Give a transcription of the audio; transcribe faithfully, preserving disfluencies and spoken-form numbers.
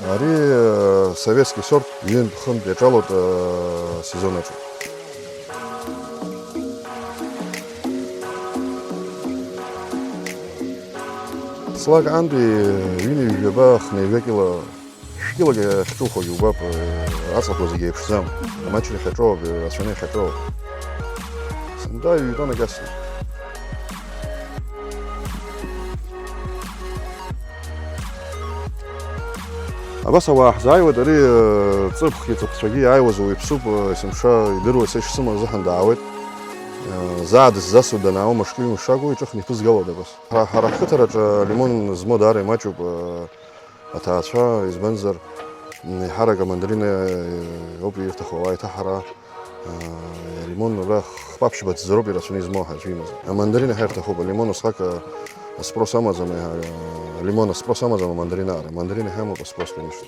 Ари, э, советский сорт, ҩынтә-хынтә иаҿалоит, э, сезон аҿы. Слак антәи ҩынҩажәаба хынҩажәа кила, шәкилагьы ахьҿухуагьы убап, э, аҵлақәа зегьы еиԥшӡам. Амаҷра иахьаҿоуп, э, ацәаны иахьаҿоуп. Сынтәа ҩ-тоннак иасуеит. Абас ауаа ҳзааиуеит, ари, э, ҵыԥхгьы ҵыԥхцәагьы иааиуаз уаҩԥсуп, э, есымша идыруа, сеишсымоу азыҳәан даауеит. Э, заа дысзасуа данаауа, мышкы ҩымш шакәу иҿыхны иԥызгалоит абас. Ҳа-, ҳара ҳқыҭараҿы алимон змоу даара имаҷуп, э, аҭаацәа, избанзар, м, еиҳарак амандарина, э, ауп ирҭаху ауаа, еиҭа ҳара, э, алимон абра хԥа-ԥшьба ӡӡароуп ирацәаны измоу ҳаӡәы имазар. Амандарина ҳәа ирҭахуп, алимон усҟак, э, аспрос амаӡам, э, алимон аспрос амаӡам, амандарина ара. Амандарина ҳәа амоуп аспрос, конечно.